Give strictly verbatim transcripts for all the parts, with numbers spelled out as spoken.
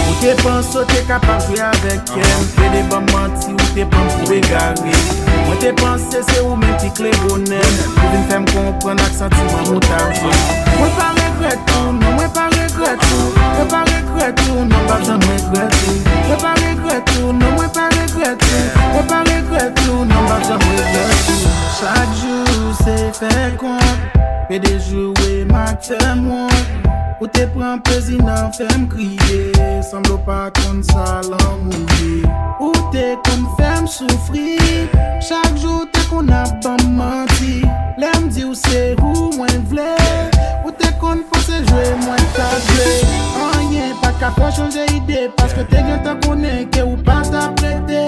Ou te panse w te kapab jwe avèk kè m, plede ban m manti, ou te pran m pou egare. Mwen te panse se ou menm ki kle bonè m, ou vin fè m konprann ak santiman m ou t ap jwe. Mwen pa regrèt ou, non, mwen pa regrèt ou, mwen pa regrèt ou, non, m p ap janm regrèt ou. Mwen pa regrèt ou, non, mwen pa regrèt ou, mwen pa regrèt ou, non, m p ap janm regrèt ou. Chak jou se fè kont, plede joure m ak fè m wont. Ou te pran plezi nan fè m kriye, sanble w pa konn sa lanmou ye. Ou te konn fè m soufri, chak jou ou te konn ap ban m manti. Lè m di w se ou mwen vle, ou te konn panse jwe mwen t ap jwe. Anyen pa ka fè w chanje ide, paske te gentan konnen ke ou pa t ap rete.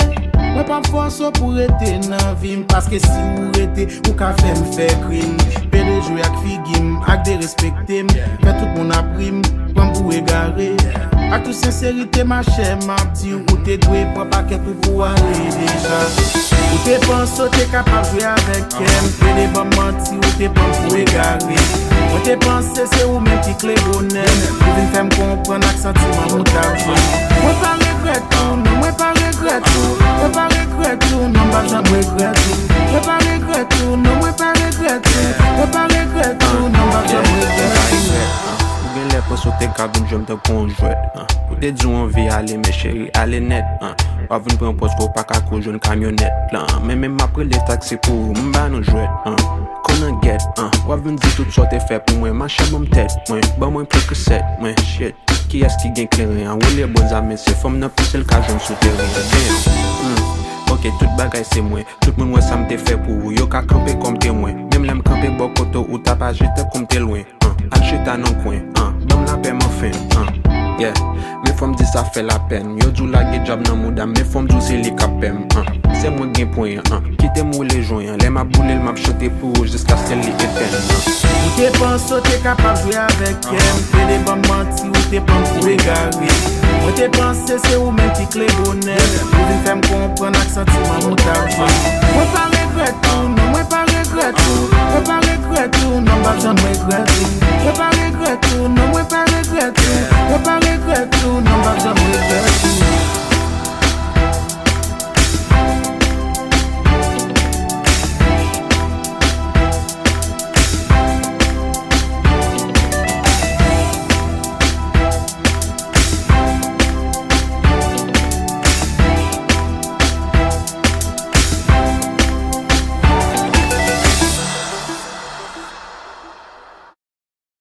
Mwen p ap fòse w pou rete nan vi m, paske si ou rete, ou ka fè m fè krim. Plede jwe ak figi m, ak derespekte m, fè tout moun ap ri m, pran m pou egare. Ak tout senserite, machè, m ap di w, ou te dwe pran pakèt ou pou ale deja. Ou te panse w te kapab jwe avèk kè m, plede ban m manti, ou te pran m pou egare. Mwen te panse se ou menm ki kle bonè m, ou vin fè m konprann ak santiman m ou t ap jwe. Mwen pa regrèt ou, non, mwen pa regrèt ou, mwen pa regrèt ou, non, m p ap janm regrèt ou. Mwen pa regrèt ou, non, mwen pa regrèt ou, mwen pa regrèt ou, non, m p ap janm regrèt ou. Ou genlè panse w te ka vin jwe m tankou yon jwèt, ah. Ou te di w anvi ale, men cheri, ale nèt, ah. W ap vin pran pòz ke w pa ka kouri jwenn kamyonèt la. Men, men m ap rele taksi pou ou, m ba nou jwèt, ah. Konn an gèt, ah. W ap vin di tout sa w te fè pou mwen, machè, ban m tèt mwen, ban mwen kèk resèt mwen, shit. Kiyès ki gen kleren an? Woule bòn zame, se fanm nan pise l ka jwenn sou teren an. Damn. Hmm. Ok, tout bagay se mwen. Tout moun wè sa m te fè pou ou, yo ka kanpe kòm temwen. Menm lè m kanpe bò kote w, ou t ap aji tankou m te lwen. An, al chita nan kwen, an, ban m lapè m anfen, an, yeah. Men fò m di sa fè lapèn. Yo di w lage djab nan mouda m, men fò m di w se li k ap pè m, an. Se mwen k gen pwen an, an. Kite m woule jwen an. Lè m ap boule l, m ap chante pou ou jiskaske li etèn, an. Ou te panse w te kapab jwe avèk kè m, plede ban m manti, ou te pran m pou egare. Mwen te panse se ou menm ki kle bonè m, ou vin fè m konprann ak santiman m ou t ap jwe.